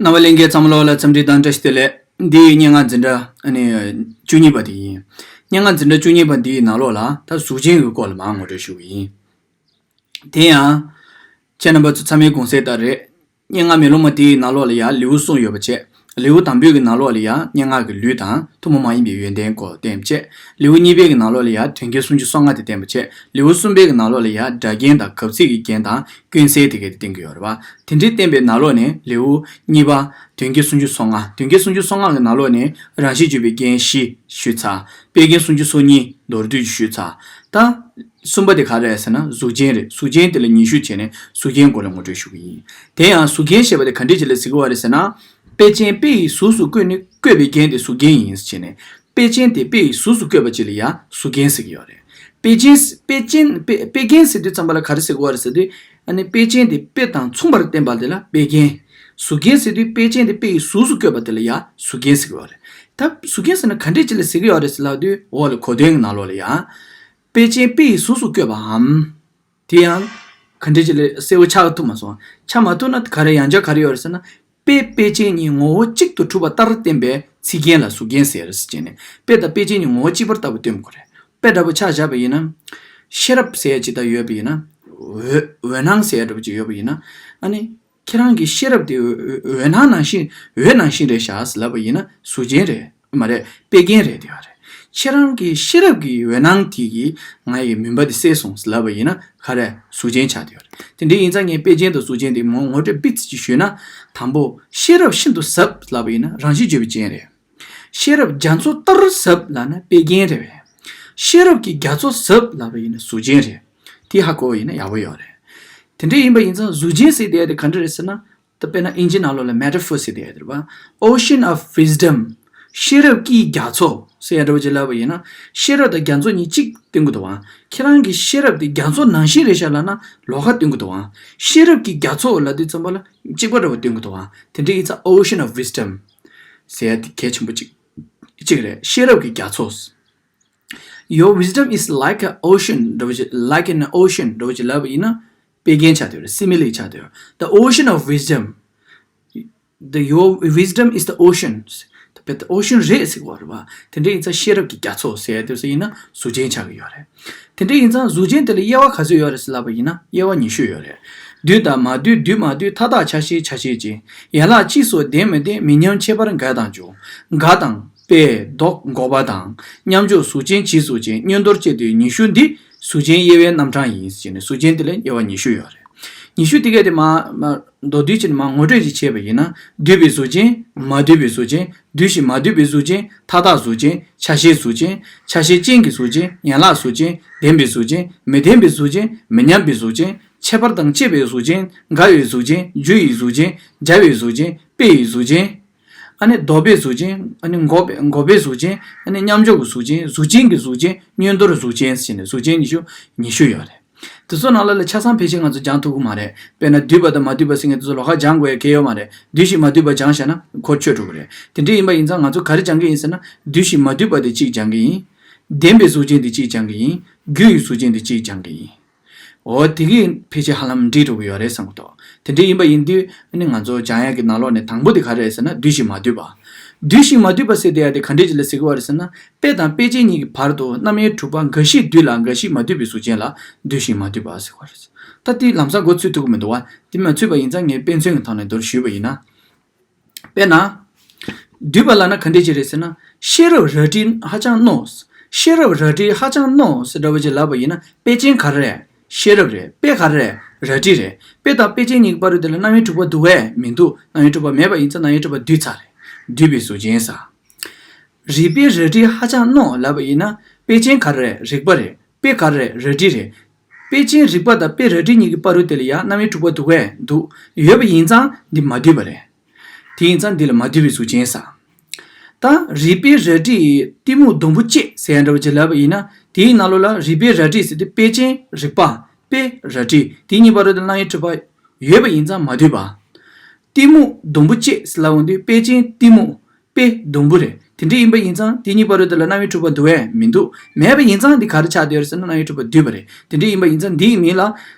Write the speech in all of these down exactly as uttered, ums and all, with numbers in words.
རྣམ་པ་ལྷན་རྒྱས་ཚང་མ་ལོག་ལ་འཚམས་འདྲི་དང་བཀྲ་ཤིས་བདེ་ལེགས། འདི་ཡི་སྙན་ངག་འཛིན་གྲྭ་ཨ་ནི་བཅུ་གཉིས་པ་དེ་ཡིན། སྙན་ངག་འཛིན་གྲྭ་བཅུ་གཉིས་པ་འདིའི་ནང་ལོགས་ལ་ད་གཟུགས་ཅན་གྱི་སྐོར་ལ་མར་ངོ་སྤྲོད་ཞུ་གི་ཡིན། དེ་ཡང་ཁྱེད་རྣམ་པ་ཚོ་ཚང་མས་གོང་གསལ་ལྟར་རེད། སྙན་ངག་མེ་ལོང་མ་དེའི་ནང་ལོགས་ལ་ཡང་ལེའུ་གསུམ་ཡོད་པ་བྱས། ལེའུ་དང་པོའི་གི་ནང་ལོགས་ལ་ཡང་སྙན་ངག་གི་ལུས་དང་ཐུན་མོང་མ་ཡིན་པའི་ཡོན་ཏན་སྐོར་བསྟན་པ་བྱས། ལེའུ་གཉིས་པའི་གི་ནང་ལོགས་ལ་ཡང་དོན་རྐྱེན་སུམ་ཅུ་སོ་ལྔ་དེ་བསྟན་པ་བྱས། ལེའུ་གསུམ་པའི་གི་ནང་ལོགས་ལ་ཡང་སྒྲ་རྒྱན་དང་གབ་ཚིག་གི་རྒྱན་དང་ཀུན་གསལ་དེ་གའི་དེ་བསྟན་གྱི་ཡོད་རེད་བ། དེ་འདྲའི་བསྟན་པའི་ནང་ལོགས་ནས་ལེའུ་གཉིས་པ་དོན་རྐྱེན་སུམ་ཅུ་སོ་ལྔ། དོན་རྐྱེན་སུམ་ཅུ་སོ་ལྔ་གི་ནང་ལོགས་ནས་རང་བཞིན་བརྗོད་པའི་རྒྱན་བཞི་ཞུས་ཚར། དཔེ་རྒྱན་སུམ་ཅུ་སོ་གཉིས་མདོར་བསྡུས་ཀྱིས་ཞུས་ཚར། ད་གསུམ་པ་དེ་ག་རེ་རེད་ཟེར་ན་གཟུགས་ཅན་རེད། གཟུགས་ཅན་དེ་ལ་ཉི་ཤུ་བྱས་ནས་གཟུགས་ཅན་སྐོར་ལ་ངོ་སྤྲོད་ཞུ་གི་ཡིན། དེ་ཡང་གཟུགས་ཅན་ཞེས་པ་དེ་ག་འདྲས་ཅིག་ལ་ཟེར་གྱི་ཡོད་རེད་ཟེར་ན། དཔེ་ཅན་དཔེ་ཡི་གཟུགས་སུ་བཀོད་ནས་བཀོད་པའི་རྒྱན་དེ་གཟུགས་ཅན་ཡིན་ཟེར་བྱས་ནས། དཔེ་ཅན་དེ་དཔེ་ཡི་གཟུགས་སུ་བཀོད་པ་ཅིག་ལ་ཡང་གཟུགས་ཅན་ཟེར་གྱི་ཡོད་རེད། དཔེ་ཅན་དཔེ་ཅན་དཔེ་དཔེ་རྒྱན་ཟེར་དུས་ཙམ་པ་ལ་ག་རེ་ཟེར་གྱི་ཡོད་རེད་ཟེར་དུས། ཨ་ནི་དཔེ་ཅན་དེ་དཔེ་དང་མཚུངས་པར་བསྟན་པ་དེ་ལ་དཔེ་རྒྱན། གཟུགས་ཅན་ཟེར་དུས་དཔེ་ཅན་དེ་དཔེ་ཡི་གཟུགས་སུ་བཀོད་པ་དེ་ལ་ཡང་གཟུགས་ཅན་ཟེར་གྱི་ཡོད་རེད། ད་གཟུགས་ཅན་ཟེར་ན་ག་འདྲས་ཅིག་ལ་ཟེར་གྱི་ཡོད་རེད་ཟེར་ལབ་དུས་འོག་ལ་གོ་དོན་གྱི་ནང་ལོགས་ལ་ཡང་། དཔེ་ཅན་དཔེ་ཡི་གཟུགས་སུ་བཀོད་པའམ། དེ་ཡང་། ག་འདྲས་ཅིག་ལ་གསལ་པོ་ཆགས་ཐུབ་མ་སོང་། ཆགས་མ་ཐུབ་ན་ག་རེ་ཡང་བསྐྱར་ག་རེ་ཡོད་རེད་ཟེར་ན། དཔེ་དཔེ་ཅན་གཉིས་ངོ་བོ་གཅིག་ཏུ་གྲུབ་པ་ལྟར་བསྟན་པའི་ཚིག་རྒྱན་ལ་གཟུགས་རྒྱན་ཟེར་ཟེར་བྱས་ནས། དཔེ་དང་དཔེ་ཅན་གཉིས་ངོ་བོ་གཅིག་པ་ལྟ་བུ་སྟོན་དགོས་རེད། དཔེ་འདྲ་པོ་ཆ་བཞག་པ་ཡིན་ན། ཤེས་རབ་ཟེར་ཡ་ཅིག་ད་ཡོད་པ་ཡིན་ན། འོད་འོད་སྣང་ཟེར་ཡ་འདྲ་པོ་ཅིག་ཡོད་པ་ཡིན་ན། ཨ་ནི། ཁྱེད་རང་གི་ཤེས་རབ་དེ་འོད་སྣང་ནང་བཞིན་འོད་ནང་བཞིན་རེད་ཤག་ཟེར་ལབ་པ་ཡིན་ན་གཟུགས་ཅན་རེད། མ་རེད། དཔེ་རྒྱན་རེད་དེ་བ་རེད། ཁྱེད་རང་གི་ཤེས་རབ་ཀྱི་འོད་སྣང་དེ་གིས་ང་ཡི་མུན་པ་དེ་བསལ་སོང་ཟེར་ལབ་པ་ཡིན་ན་ག་རེ་གཟུགས་ཅན་ཆགས་དེ་བ་རེད། དེ་འདྲ་ཡིན་ཙང་ངས་དཔེ་ཅན་དང་གཟུགས་ཅན་དེ་མོ་ངོ་སྤྲོད་པིག་ཙམ་ཅིག་ཞུས་ན། དང་པོ་ཤེས་རབ་ཤིན་ཏུ་ཟབ་ལབ་པ་ཡིན་ན་རང་བཞིན་བརྗོད་པའི་རྒྱན་རེད། ཤེས་རབ་རྒྱ་མཚོ་ལྟར་ཟབ་ལབ་ན་དཔེ་རྒྱན་རེད་བས། ཤེས་རབ་ཀྱི་རྒྱ་མཚོ་ཟབ་ལབ་པ་ཡིན་ན་གཟུགས་ཅན་རེད། དེ་ཧ་གོ་བ་ཡིན་ན་ཡག་པོ་ཡོད་རེད། དེ་འདྲ་ཡིན་པ་ཡིན་ཙང་གཟུགས་ཅན་ཟེར་བསྡད་དེ་ག་འདྲ་རེད་ཟེར་ན། ད་དཔེར་ན་ཨིན་ཇི་ནང་ལོགས་ལ་metaphor་ཟེར་བསྡད་དེ་རེད་པ། Ocean of wisdom། ཤེས་རབ་ཀྱི་རྒྱ་མཚོ་ཟེར་ཡ་འདྲ་པོ་ཅིག་ལབ་པ་ཡིན་ན། ཤེས་རབ་དང་རྒྱ་མཚོ་གཉིས་གཅིག་སྟོན་གྱི་འདུག་བ། ཁྱེད་རང་གི་ཤེས་རབ་དེ་རྒྱ་མཚོ་ནང་བཞིན་རེད་ཤག་ལབ་ན་ལོགས་ཀ་སྟོན་གྱི་འདུག་བ། ཤེས་རབ་ཀྱི་རྒྱ་མཚོ་ལབ་དུས་ཙམ་པ་ལ་གཅིག་པ་འདྲ་པོ་སྟོན་གྱི་འདུག་བ། དེ་འདྲ་ཡིན་ཙང་Ocean of wisdom་ཟེར་ཡ་དེ་གལ་ཆེན་པོ་གཅིག་གཅིག་རེད། ཤེས་རབ་ཀྱི་རྒྱ་མཚོ། Your wisdom is like an ocean འདྲ་བོ་ཅིག like an ocean འདྲ་བོ་ཅིག་ལབ་པ་ཡིན་ན། དཔེ་རྒྱན་ཆགས་བསྡད་ཡོད་རེད། simile་ཆགས་བསྡད་ཡོད་རེད། The ocean of wisdom. The, your wisdom is the ocean. དཔེ་the ocean་རེད་ཟེར་གྱི་ཡོད་རེད་པ། དེ་འདྲ་ཡིན་ཙང་ཤེས་རབ་ཀྱི་རྒྱ་མཚོ་ཟེར་ཡ་དེ་ཚོ་ཡིན་ན་གཟུགས་ཅན་ཆགས་ཀྱི་ཡོད་རེད། དེ་འདྲ་ཡིན་ཙང་གཟུགས་ཅན་དེ་ལ་དབྱེ་བ་ག་ཚོད་ཡོད་རེད་ཟེར་ལབ་པ་ཡིན་ན་དབྱེ་བ་ཉི་ཤུ་ཡོད་རེད། འདུས་དང་མ་འདུས་འདུས་མ་འདུས་མཐའ་དག་ཆ་ཤས་ཆ་ཤས་ཅན། ཡན་ལག་གཅིག་སོགས་ལྡན་མི་ལྡན་མི་མཉམ་ཁྱད་པར་འགལ་དང་འབྱུང་། འགལ་དང་། དཔེ། ལྡོག་འགོག་པ་དང་། མཉམ་འཇོག་གཟུགས་ཅན་བྱེད་གཟུགས་ཅན་བསྙོན་དོར་བཅས་ཏེ་ཉི་ཤུ་འདི་གཟུགས་ཅན་དབྱེ་བའི་རྣམ་གྲངས་ཡིན་ཟེར་ནས་གཟུགས་ཅན་དེ་ལ་དབྱེ་བ་ཉི་ཤུ་ཡོད་རེད། ཉི་ཤུ་དེ་གས་དེ་མ་མ་མདོར་བསྡུས་བྱས་ནས་མ་ངོ་སྤྲོད་ཅིག་བྱས་པ་ཡིན་ན། འདུས་པའི་གཟུགས་ཅན། མ་འདུས་པའི་གཟུགས་ཅན། འདུས་ཤིང་མ་འདུས་པའི་གཟུགས་ཅན། མཐའ་དག་གཟུགས་ཅན། ཆ་ཤས་གཟུགས་ཅན། ཆ་ཤས་ཅན་གྱི་གཟུགས་ཅན། ཡན་ལག་གཟུགས་ཅན། ལྡན་པའི་གཟུགས་ཅན། མི་ལྡན་པའི་གཟུགས་ཅན། མི་མཉམ་པའི་གཟུགས་ཅན། ཁྱད་པར་དང་བཅས་པའི་གཟུགས་ཅན། འགལ་བའི་གཟུགས་ཅན། རྒྱུ་ཡི་གཟུགས་ཅན། བྱ་བའི་གཟུགས་ཅན། དཔེ་ཡི་གཟུགས་ཅན། ཨ་ནི་ལྡོག་པའི་གཟུགས་ཅན། ཨ་ནི་འགོག་པའི་འགོག་པའི་གཟུགས་ཅན། ཨ་ནི་མཉམ་འཇོག་གི་གཟུགས་ཅན། གཟུགས་ཅན་གྱི་གཟུགས་ཅན། བསྙོན་དོར་གཟུགས་ཅན་ཟེར་ནས་གཟུགས་ཅན་ཉི་ཤུ་ཉི་ཤུ་ཡོད་རེད། དེ་ཚོ་ནང་ལ་ལ་ཆ་ཚང་ཕལ་ཆེར་ང་ཚོ་སྦྱང་ཐུབ་ཀྱི་མ་རེད། དཔེར་ན་འདུས་པ་དང་མ་འདུས་པ་ཟེར་མཁན་དེ་ཚོ་ལོགས་ཀ་སྦྱང་དགོས་ཡ་གལ་ཡོད་མ་རེད། འདུས་ཤིང་མ་འདུས་པ་སྦྱངས་བཞག་ན་ཁོ་ཆོད་འགྲོ་གི་རེད། དེ་འདྲ་ཡིན་པ་ཡིན་ཙང་ང་ཚོ་ག་རེ་སྦྱང་གི་ཡིན་ཟེར་ན། འདུས་ཤིང་མ་འདུས་པ་དེ་གཅིག་སྦྱང་གི་ཡིན། ལྡན་པའི་གཟུགས་ཅན་དེ་གཅིག་སྦྱང་གི་ཡིན། རྒྱུ་ཡི་གཟུགས་ཅན་དེ་གཅིག་སྦྱང་གི་ཡིན། འོ་དེ་གིས་ཕལ་ཆེར་ཧ་ལམ་འགྲིག་འགྲོ་གི་ཡོད་རེད་བསམ་གི་འདུག་དེ་འདྲ་ཡིན་པ་ཡིན་དུས་ཨ་ནི་ང་ཚོ་སྦྱང་ཡག་གི་ནང་ལོགས་ནས་དང་པོ་དེ་ག་རེ་རེད་ཟེར་ན་འདུས་ཤིང་མ་འདུས་པ། འདུས་ཤིང་མ་འདུས་པ་ཟེར་བསྡད་ཡ་དེ་ག་འདྲས་ཅིག་ལ་ཟེར་གི་ཡོད་རེད་ཟེར་ན། དཔེ་དང་དཔེ་ཅན་གཉིས་ཀྱི་བར་དུ་རྣམ་དབྱེ་དྲུག་པ་འགའ་ཞིག་འདུས་ལ་འགའ་ཞིག་མ་འདུས་པའི་གཟུགས་ཅན་ལ་འདུས་ཤིང་མ་འདུས་པ་ཟེར་གི་ཡོད་རེད། ད་དེ་ལམ་སང་མགོ་ཚོད་ཐུབ་ཀྱི་མི་འདུག་བ། དེ་མ་ཚོད་པ་ཡིན་ཙང་ངས་དཔེ་མཚོན་གྱི་ཐོག་ནས་མདོར་ཞུས་པ་ཡིན་ན། དཔེར་ན། འདུས་པ་ལབ་ན་ག་འདྲས་ཅིག་རེད་ཟེར་ན། ཤེས་རབ་རལ་གྲི་ཧ་ཅང་རྣོ། ཤེས་རབ་རལ་གྲི་ཧ་ཅང་རྣོ་ཟེར་འདྲ་བོ་ཅིག་ལབ་པ་ཡིན་ན་དཔེ་ཅན་ག་རེ་རེད། ཤེས་རབ་རེད། དཔེ་ག་རེ་རེད། རལ་གྲི་རེད། དཔེ་དང་དཔེ་ཅན་གཉིས་ཀྱི་བར་དུ་དེ་ལ་རྣམ་དབྱེ་དྲུག་པ་འདུ་བས་མི་འདུག་རྣམ་དབྱེ་དྲུག་པ་མེད་པ་ཡིན་ཙང་རྣམ་དབྱེ་དྲུག་པ་འདུས་ཚར་རེད། འདུས་པའི་གཟུགས་ཅན་ས། རིག་པའི་རལ་གྲི་ཧ་ཅང་རྣོ་ལབ་པ་ཡིན་ན་དཔེ་ཅན་ག་རེ་རེད། རིག་པ་རེད། དཔེ་ག་རེ་རེད། རལ་གྲི་རེད། དཔེ་ཅན་རིག་པ་དང་དཔེ་རལ་གྲི་གཉིས་ཀྱི་བར་དུ་དེ་ལ་ཡང་རྣམ་དབྱེ་དྲུག་པ་འདུ་བས་འདུག་ཡོད་པ་ཡིན་ཙང་འདི་མ་འདུས་པ་རེད། དེ་ཡིན་ཙང་འདི་ལ་མ་འདུས་པའི་གཟུགས་ཅན་ས། ད་རིག་པའི་རལ་གྲི་ཡིས་གཏི་མུག་སྡོང་བུ་བཅད་ཟེར་ཡ་འདྲ་བ་ཅིག་ལབ་པ་ཡིན་ན་དེའི་ནང་ལོགས་ལ་རིག་པའི་རལ་གྲི་ཟེར་དུས་དཔེ་ཅན་རིག་པ། དཔེ་རལ་གྲི་དེ་གཉིས་བར་དུ་རྣམ་དབྱེ་དྲུག་པ་ཡོད་པ་ཡིན་ཙང་མ་འདུས་པ། གཏི་མུག་སྡོང་བུ་བཅད་ཟེར་ལབ་འོང་དུས་དཔེ་ཅན་གཏི་མུག་དཔེ་སྡོང་བུ་རེད། དེ་འདྲ་ཡིན་པ་ཡིན་ཙང་དེ་གཉིས་བར་དུ་དེ་ལ་རྣམ་དབྱེ་དྲུག་པ་འདུ་བས་མི་འདུག་མེད་པ་ཡིན་ཙང་འདི་ག་རེ་ཆགས་བསྡད་ཡོད་རེད་ཟེར་ན་རྣམ་དབྱེ་དྲུག་པ་འདུས་པ་རེད། དེ་འདྲ་ཡིན་པ་ཡིན་ཙང་འདིའི་མིང་ལ་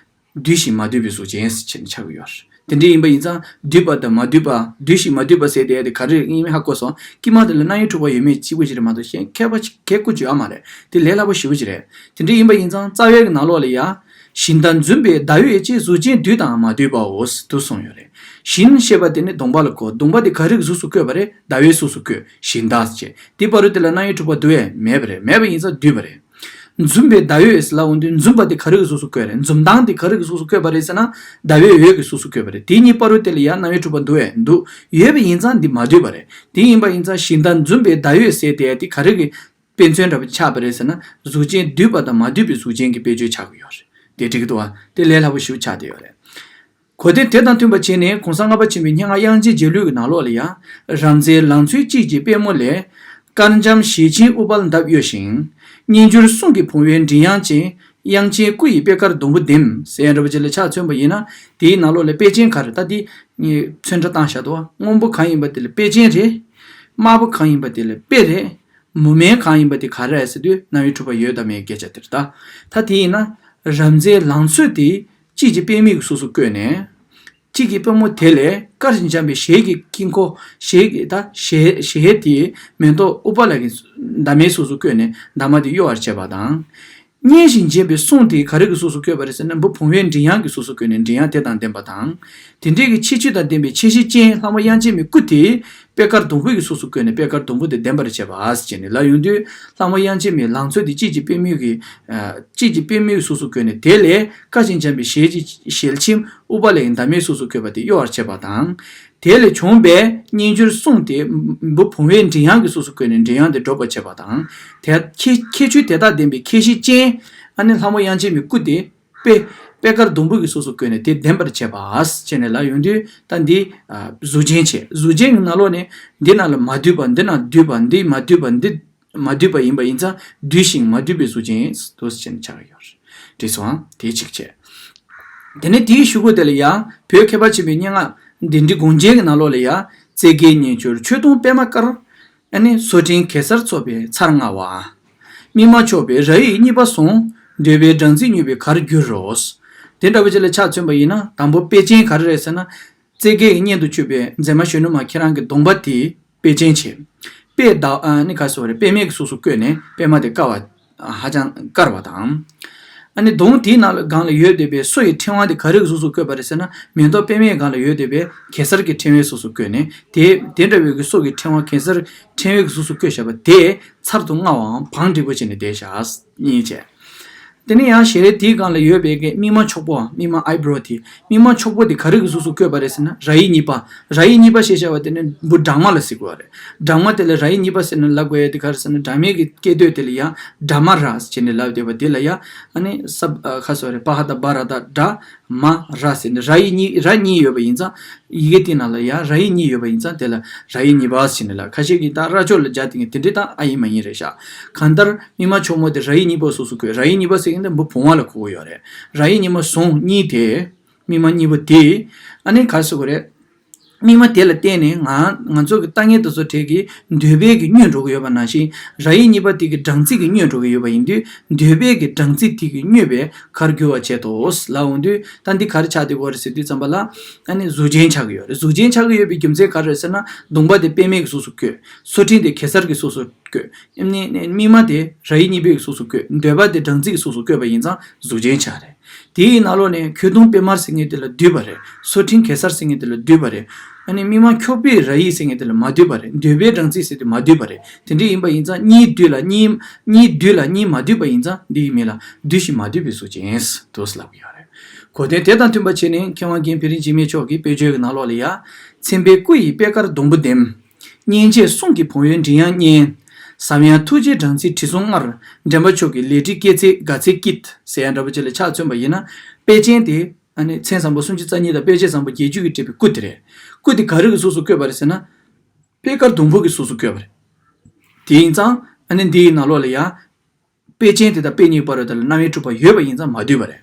འདུས་ཤིང་མ་འདུས་པའི་གཟུགས་ཅན་ཟེར་ཆགས་ཀྱི་ཡོད་རེད། དེ་འདྲ་ཡིན་པ་ཡིན་ཙང་འདུས་པ་དང་མ་འདུས་པ། འདུས་ཤིང་མ་འདུས་པ་ཟེར་དེ་དེ་ག་རེ་ཡིན་མིན་ཧ་གོ་སོང་། དཀྱིལ་མ་དེ་ལ་རྣམ་དབྱེ་དྲུག་པ་ཡོད་མེད་གཅིག་པུ་ཞིག་རེད་མ་གཏོགས་གཞན་ཁྱད་པར་ཁྱད་སྐུ་བརྗོད་ཡ་མ་རེད། དེ་ལས་སླ་པོ་ཞེ་པོ་ཅིག་རེད། དེ་འདྲ་ཡིན་པ་ཡིན་ཙང་རྩ་བའི་གི་ནང་ལོགས་ལ་ཡ། བཞིན་མཐར་འཛིན་པའི་ཟླ་འོད་ཀྱིས་གཟུགས་ཅན་འདུས་དང་མ་འདུས་པའོ་དུ་གསུངས་ཡོད་རེད། བཞིན་ཞེས་པ་དེ་ནི་གདོང་པ་ལ་གོ། གདོང་པ་དེ་ག་རེ་གི་གཟུགས་སུ་བཀོད་པ་རེད། ཟླ་འོད་གཟུགས་སུ་བཀོད། བཞིན་མཐར་ཅེས་དེ་བར་དུ་དེ་ལ་རྣམ་དབྱེ་དྲུག་པ་འདུ་བས་མེད་པ་རེད། མེད་པ་ཡིན་ཙང་འདུས་པ་རེད། འཛིན་པའི་ཟླ་འོད་ཟེར་ལབ་འོང་དུས་འཛིན་པ་དེ་ག་རེ་གི་གཟུགས་སུ་བཀོད་རེད། འཛིན་སྟངས་དེ་ག་རེ་གི་གཟུགས་སུ་བཀོད་པ་རེད་ཟེར་ན། ཟླ་བའི་འོད་ཀྱི་གཟུགས་སུ་བཀོད་པ་རེད། དེ་གཉིས་བར་དུ་དེ་ལ་ཡང་རྣམ་དབྱེ་དྲུག་པ་འདུ་བས་འདུ་ཡོད་པ་ཡིན་ཙང་འདི་མ་འདུས་པ་རེད། དེ་ཡིན་པ་ཡིན་ཙང་བཞིན་མཐར་འཛིན་པའི་ཟླ་འོད་ཟེར་དེ་དེ་ག་རེ་གི་དཔེ་མཚོན་འདྲ་པོ་ཆགས་པ་རེད་ཟེར་ན། གཟུགས་ཅན་འདུས་པ་དང་མ་འདུས་པའི་གཟུགས་ཅན་གྱི་དཔེ་བརྗོད་ཆགས་ཀྱི་ཡོད་རེད། དེ་འགྲིག་གི་འདུག་བ། དེ་ལས་སླ་པོ་ཞེ་པོ་ཆགས་བསྡད་ཡོད་རེད། གོ་དོན་དེ་དང་མཐུན་པ་བྱས་ནས་གོང་ས་ལྔ་པ་ཆེན་པོའི་སྙན་ངག་དབྱངས་ཅན་རྒྱལ་གླུ་གི་ནང་ལོགས་ལ་ཡང་། རབ་མཛེས་ལང་ཚོའི་དཔྱིད་ཀྱི་པད་མོ་ལས། དཀར་འཇམ་ཞལ་ཆེམས་དབུ་བར་འདབ་གཡོ་ཞིང་། སྙན་འགྱུར་གསུང་གི་བུང་བའི་མགྲིན་དབྱངས་ཅན། དབྱངས་ཅན་སྐུ་ཡི་པད་དཀར་སྡོང་བུ་ལྡེམ། ཟེར་ཡ་འདྲ་པོ་ཅིག་ལ་ཆ་མཚོན་པ་ཡིན་ན། དེའི་ནང་ལོགས་ལ་པད་ཅན་ག་རེ་ད་དེ་ཚོན་ཁྲ་བཏང་བཞག་འདུག་བ། སྔོན་པོ་གང་ཡིན་པ་དེ་ལ་པད་ཅན་རེད། དམར་པོ་གང་ཡིན་པ་དེ་ལ་དཔེ་རེད། མུ་མེན་གང་ཡིན་པ་དེ་ག་རེ་རེད་ཟེར་དུས་རྣམ་དབྱེ་དྲུག་པ་ཡོད་དམ་མེད་སྐད་ཆ་དེ་རེད་ད། ད་དེ་ཡིན་ན། རབ་མཛེས་ལང་ཚོ་དེ་དཔྱིད་ཀྱི་པད་མོ་གི་གཟུགས་སུ་བཀོད་ནས། དཔྱིད་ཀྱི་པད་མོ་དེ་ལས་དཀར་ཞིང་འཇམ་པའི་ཞལ་གྱི་དཀྱིལ་འཁོར། ཞལ་གྱི་ད་ཞལ་ཞལ་དེའི་མེ་ཏོག་དབུ་བ་ལ་གི་འདབ་མའི་གཟུགས་སུ་བཀོད་ནས་འདབ་མ་དེ་གཡོ་བར་བྱེད་པ་དང་། སྙན་ཞིང་འཇེབས་པའི་གསུང་དེ་ག་རེ་གི་གཟུགས་སུ་བཀོད་པ་རེད་ཟེར་ན། འབུ་བུང་བའི་མགྲིན་དབྱངས་ཀྱི་གཟུགས་སུ་བཀོད་ནས་མགྲིན་དབྱངས་དེ་དང་ལྡན་པ་དང་། དེ་འདྲའི་གི་ཁྱད་ཆོས་དང་ལྡན་པའི་ཁྱད་གཞི་ཅན་ལྷ་མོ་དབྱངས་ཅན་མའི་སྐུ་དེ་པད་དཀར་སྡོང་བུ་གི་གཟུགས་སུ་བཀོད་ནས་པད་དཀར་སྡོང་བུ་དེ་ལྡན་པར་བྱེད་པ་ཟེར་ནས་ལབ་ཡོང་དུས། ལྷ་མོ་དབྱངས་ཅན་མའི་ལང་ཚོ་དེ་དཔྱིད་ཀྱི་པད་མོ་གི། ཨ་དཔྱིད་ཀྱི་པད་མོའི་གཟུགས་སུ་བཀོད་ནས་དེ་ལས་དཀར་ཞིང་འཇམ་པའི་ཞལ་གྱི་ཞལ་ཆེམས་དབུ་བ་ལས་འདབ་མའི་གཟུགས་སུ་བཀོད་པ་དེ་གཡོ་བར་བྱེད་པ་དང་། དེ་ལས་བྱུང་བའི་སྙན་འགྱུར་གསུང་དེ་འབུ་བུང་བའི་མགྲིན་དབྱངས་ཀྱི་གཟུགས་སུ་བཀོད་ནས་མགྲིན་དབྱངས་དེ་སྒྲོག་པར་བྱེད་པ་དང་། དེ་ཁྱད་ཁྱད་ཆོས་དེ་དག་ལྡན་པའི་ཁྱད་གཞི་ཅན། ཨ་ནི་ལྷ་མོ་དབྱངས་ཅན་མའི་སྐུ་དེ་དཔེ་པད་དཀར་སྡོང་བུ་གི་གཟུགས་སུ་བཀོད་ནས་དེ་ལྡན་པར་བྱེད་པ་ཟེར་ནས་ལབ་ཡོང་དུས། ད་འདི་ཨ་གཟུགས་ཅན་བྱས། གཟུགས་ཅན་གྱི་ནང་ལོགས་ནས་འདི་ནང་ལ་མ་འདུས་པ། འདི་ནང་འདུས་པ། འདི་མ་འདུས་པ། འདི་མ་འདུས་པ་ཡིན་པ་ཡིན་ཙང་འདུས་ཤིང་མ་འདུས་པའི་གཟུགས་ཅན་དུ་ཟེར་ནས་ཆགས་ཀྱི་ཡོད་རེད། འགྲིག་སོང་ཨ། དེ་གཅིག་བྱས། དེ་ནས་དེའི་གཞུག་གུ་དེ་ལ་ཡང་བོད་ཁྱད་པར་ཆེན་པོའི་སྙན་ངག་འདི་འདྲའི་དགོངས་རྒྱན་གྱི་ནང་ལོགས་ལ་ཡང་། རྩེ་དགའི་རྣལ་འབྱོར་མཆོད་སྡོང་པད་མ་དཀར། ཨ་ནི་སོ་ཕྲེང་གེ་སར་ཚོགས་པའི་ཚར་ལྔ་བ། སྨིན་མ་ཆོག་པའི་ར་ཡིག་གཉིས་པ་བཟུང་། འདོད་པའི་སྦྲང་རྩི་མྱོས་པའི་གར་བསྒྱུར་རོ། དེ་འདྲ་བོ་ཅིག་ལ་ཆ་མཚོན་པ་ཡིན་ན། དང་པོ་པད་ཅན་ག་རེ་རེད་ཟེར་ན། རྩེ་དགའི་གི་སྙན་དུ་བཅུག་པའི་མཛེས་མ་གཞོན་ནུ་མ་ཁྱེད་རང་གི་གདོང་པ་དེ་པད་ཅན་བྱས། པད་ཟླ་ཨ་ནི་ག་སོ་རེད། པད་མའི་གི་གཟུགས་སུ་བཀོད་ནས་པད་མ་དེ་དཀར་བ། ཧ་ཅང་དཀར་བ་དང་། ཨ་ནི་གདོང་དེའི་ནང་ལ་སྒང་ལ་ཡོད་བསྡད་པའི་སོ་ཡི་ཕྲེང་བ་དེ་ག་རེ་གི་གཟུགས་སུ་བཀོད་པ་རེད་ཟེར་ན། མེ་ཏོག་པད་མའི་སྒང་ལ་ཡོད་བསྡད་པའི་གེ་སར་གྱི་ཕྲེང་བའི་གཟུགས་སུ་བཀོད་ནས་དེ་དེ་འདྲ་བའི་གི་སོ་གི་ཕྲེང་བ་གེ་སར་ཕྲེང་བའི་གི་གཟུགས་སུ་བཀོད་བཞག་པ་དེ་ཚར་དུ་དངར་བའམ་བང་འགྲིག་པོ་བྱས་ནས་བསྡད་བཞག་གཉིས་བྱས། དེ་ནས་ཡང་ཞལ་རས་དེའི་སྒང་ལ་ཡོད་པའི་གི་སྨིན་མ་འཁྱོག་པོ། སྨིན་མ་ཨའི་བྷོ་རོ་དེ། སྨིན་མ་འཁྱོག་པོ་དེ་ག་རེ་གི་གཟུགས་སུ་བཀོད་པ་རེད་ཟེར་ན། ར་ཡིག་གཉིས་པ། ར་ཡིག་གཉིས་པ་ཞེས་བྱ་བ་དེ་ནི་འབུ་སྦྲང་མ་ལ་ཟེར་དགོས་པ་རེད། སྦྲང་མ་དེ་ལ་ར་ཡིག་གཉིས་པ་ཟེར་ནས་ལབ་དགོས་ཡ་དེ་ག་རེ་ཟེར་ན། སྦྲང་མའི་གི་སྐད་དོད་དེ་ལ་ཡང་སྦྲ་མ་ར་ཟེར་ནས་ལབ་བསྡད་པ་དེ་ལ་ཡང་ཨ་ནི་ས་ཁ་སོ་རེ་པ་ཧ་ད་བ་ར་ད་སྦྲ་མ་ར་ཟེར་ནས་ར་ཡིག་གཉིས། ར་གཉིས་ཡོད་པ་ཡིན་ཙང་། ཡི་གེ་དེ་ནང་ལ་ཡང་ར་ཡིག་གཉིས་ཡོད་པ་ཡིན་ཙང་དེ་ལ་ར་ཡིག་གཉིས་པ་ཟེར་ནས་ལབ། ཁ་ཤས་ཀྱིས་ད་ར་ཅོ་ལ་སྦྱར་དེ་ངས་དེ་འདྲས་ད་ཨ་ཡིན་མ་ཡིན་རེད་ཤག་གང་ལྟར་སྨིན་མ་འཁྱོག་པོ་དེ་ར་ཡིག་གཉིས་པ་གཟུགས་སུ་བཀོད། ར་ཡིག་གཉིས་པ་ཟེར་མཁན་དེ་འབུ་བུང་བ་ལ་གོ་གི་ཡོད་རེད། ར་ཡིག་གཉིས་པ་བཟུང་གཉིས་དེ། སྨིན་མ་གཉིས་པོ་དེ། ཨ་ནི་ག་རེ་ཟེར་དགོས་རེད། སྨིན་མ་དེ་ལ་བརྟེན་ནས་ང་ང་ཚོ་གི་ལྟ་ངན་དེ་ཚོ་གྲས་ཀྱི་འདོད་པའི་གི་མྱོས་འགྲོ་གི་ཡོད་པ་ནང་བཞིན། ར་ཡིག་གཉིས་པ་དེ་གི་སྦྲང་རྩི་གི་མྱོས་འགྲོ་གི་ཡོད་པ་ཡིན་དུས། འདོད་པའི་གི་སྦྲང་རྩི་དེ་གི་མྱོས་པའི་གར་བསྒྱུར་བ་བྱེད་དོ་ལབ་འོང་དུས། ད་འདི་ག་རེ་ཆགས་བསྡད་ཀྱི་ཡོད་རེད་ཟེར་དུས་ཙམ་པ་ལ། ཨ་ནི་གཟུགས་ཅན་ཆགས་ཀྱི་ཡོད་རེད། གཟུགས་ཅན་ཆགས་ཀྱི་ཡོད་པའི་རྒྱུ་མཚན་ག་རེ་རེད་ཟེར་ན། གདོང་པ་དེ་པད་མའི་གི་གཟུགས་སུ་བཀོད། སོ་ཕྲེང་དེ་གེ་སར་གྱི་གཟུགས་སུ་བཀོད། ཨ་ནི་སྨིན་མ་དེ་ར་ཡིག་གཉིས་པའི་གི་གཟུགས་སུ་བཀོད། འདོད་པ་དེ་སྦྲང་རྩི་གི་གཟུགས་སུ་བཀོད་པ་ཡིན་ཙང་གཟུགས་ཅན་ཆགས་རེད། དེའི་ནང་ལོགས་ནས་ཁྱོད་གདོང་པད་དམར་ཟེར་མཁན་དེ་ལ་འདུས་པ་རེད། སོ་ཕྲེང་གེ་སར་ཟེར་མཁན་དེ་ལ་འདུས་པ་རེད། ཨ་ནི་སྨིན་མ་འཁྱོག་པོའི་ར་ཡིག་ཟེར་མཁན་དེ་ལ་མ་འདུས་པ་རེད། འདོད་པའི་སྦྲང་རྩི་ཟེར་དེ་མ་འདུས་པ་རེད། དེ་འདྲ་ཡིན་པ་ཡིན་ཙང་གཉིས་འདུས་ལ་གཉིས། གཉིས་འདུས་ལ་གཉིས་མ་འདུས་པ་ཡིན་ཙང་འདི་ཡི་མིང་ལ་འདུས་ཤིང་མ་འདུས་པའི་གཟུགས་ཅན་དུ་ལབ་ཀྱི་ཡོད་རེད། གོ་དོན་དེ་དང་མཐུན་པ་བྱས་ནས་མཁས་དབང་རྒན་དཔལ་རི་འཇིགས་མེད་མཆོག་གིས་དཔེ་བརྗོད་ཀྱི་ནང་ལོགས་ལ་ཡ། མཚན་དཔེའི་སྐུ་ཡི་པད་དཀར་སྡོང་བུ་ལྡེམ། སྙན་འཇེབས་གསུང་གི་བུང་བའི་མགྲིན་དབྱངས་སྙན། ཟབ་ཡངས་ཐུགས་རྗེའི་སྦྲང་རྩིའི་དྲི་བསུང་མངར། འདྲེན་པ་མཆོག་གི་ལས་བྲིས་སྐྱེད་ཚལ་དགའ་ཚལ་སྐྱིད། ཟེར་ཡ་འདྲ་པོ་ཅིག་ལ་ཆ་མཚོན་པ་ཡིན་ན། དཔེ་ཅན་དེ་ཨ་ནི་མཚན་བཟང་པོ་སུམ་ཅུ་རྩ་གཉིས་དང་དཔེ་བྱད་བཟང་པོ་བརྒྱད་ཅུ་གིས་བྲིས་པའི་སྐུ་དེ་རེད། སྐུ་དེ་ག་རེ་གི་གཟུགས་སུ་བཀོད་པ་རེད་ཟེར་ན། པད་དཀར་སྡོང་བུ་གི་གཟུགས་སུ་བཀོད་པ་རེད། དེ་ཡིན་ཙང་ཨ་ནི་འདི་ཡི་ནང་ལོགས་ལ་ཡ། དཔེ་ཅན་དེ་དང་དཔེ་གཉིས་བར་དུ་ལ་རྣམ་དབྱེ་དྲུག་པ་ཡོད་པ་ཡིན་ཙང་མ་འདུས་པ་རེད།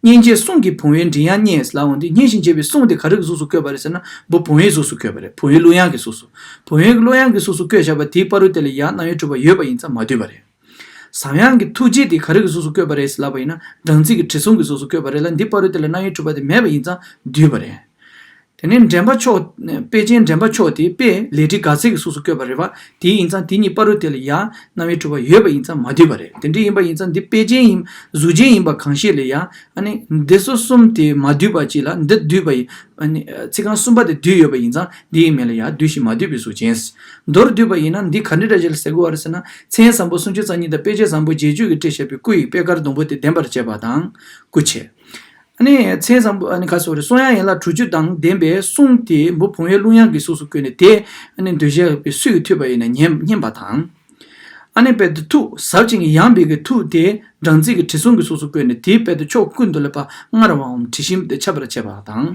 སྙན་འཇེབས་གསུང་གི་བུང་བའི་མགྲིན་དབྱངས་སྙན་ལབ་འོང་དུས། སྙན་ཞིང་འཇེབས་པའི་གསུང་དེ་ག་རེ་གི་གཟུགས་སུ་བཀོད་པ་རེད་ཟེར་ན། འབུ་བུང་བའི་གཟུགས་སུ་བཀོད་པ་རེད། བུང་བའི་གླུ་དབྱངས་ཀྱི་གཟུགས་སུ། བུང་བའི་གླུ་དབྱངས་ཀྱི་གཟུགས་སུ་བཀོད་བཞག་པ་དེའི་བར་དུ་དེ་ལ་ཡང་རྣམ་དབྱེ་དྲུག་པ་ཡོད་པ་ཡིན་ཙང་མ་འདུས་པ་རེད། ཟབ་ཡངས་ཀྱི་ཐུགས་རྗེ་དེ་ག་རེ་གི་གཟུགས་སུ་བཀོད་པ་རེད་ལབ་པ་ཡིན་ན། སྦྲང་རྩི་གི་དྲི་བསུང་གི་གཟུགས་སུ་བཀོད་པ་རེད་ལ། འདི་བར་དུ་དེ་ལ་རྣམ་དབྱེ་དྲུག་པ་དེ་མེད་པ་ཡིན་ཙང་འདུས་པ་རེད། དེ་ནས་འདྲེན་པ་མཆོག། དཔེ་ཅན་འདྲེན་པ་མཆོག་དེ་དཔེ་ལས་འབྲས་དགག་ཚད་ཀྱི་གཟུགས་སུ་བཀོད་པ་རེད་པ། དེ་ཡིན་ཙང་དེ་གཉིས་བར་དུ་དེ་ལ་ཡང་རྣམ་དབྱེ་གྲུབ་པ་ཡོད་པ་ཡིན་ཙང་མ་འདུས་པ་རེད། དེ་འདྲ་ཡིན་པ་ཡིན་ཙང་འདི་དཔེ་ཅན་ཡིན། གཟུགས་ཅན་ཡིན་པ་གང་ཞིག་ལ་ཡང་ཨ་ནི་འདི་སོ་གསུམ་དེ་མ་འདུས་པ་ཅིག་ལ་འདི་འདུས་པ་ཡིན། ཨ་ནི་ཚིག་རྐང་གསུམ་པ་དེ་འདུས་ཡོད་པ་ཡིན་ཙང་འདིའི་མིང་ལ་ཡང་འདུས་ཤིང་མ་འདུས་པའི་གཟུགས་ཅན། མདོར་བསྡུས་པ་ཡིན་ན་འདི་ག་འདྲ་འདྲ་ཞིག་ལ་ཟེར་དགོས་པ་རེད་ཟེར་ན། མཚན་བཟང་པོ་སུམ་ཅུ་རྩ་གཉིས་དང་དཔེ་བྱད་བཟང་པོ་བརྒྱད་ཅུ་གིས་སྤྲས་བྱས་པའི་སྐུ་ཡི་པད་དཀར་སྡོང་པོ་དེ་ལྡན་པར་བྱེད་པ་དང་སྐུ་བྱེད། ཨ་ནི་མཚན་བཟང་པོ་ཨ་ནི་ཁ་སོ་རེ་གསུང་དབྱངས་ཡན་ལག་དྲུག་ཅུ་དང་ལྡན་པའི་གསུང་དེ་འབུམ་བུམ་པའི་གླུ་དབྱངས་ཀྱི་གཟུགས་སུ་བཀོད་ནས་དེ་ཨ་ནི་འདོད་ཆགས་པའི་སུས་ཀྱང་ཐོས་པ་ཡིན་ན་སྙན་སྙན་པ་དང་། ཨ་ནི་དཔེར་ན་ཐུགས་ཟབ་ཅིང་ཡངས་པའི་གི་ཐུགས་དེ་སྦྲང་རྩི་གི་དྲི་བསུང་གི་གཟུགས་སུ་བཀོད་ནས་དེའི་དཔེ་དེ་ཕྱོགས་ཀུན་ཏུ་ལ་ཕར་མངར་བའམ་དྲི་ཞིམ་དེ་ཁྱབ་པར་བྱེད་པ་དང་།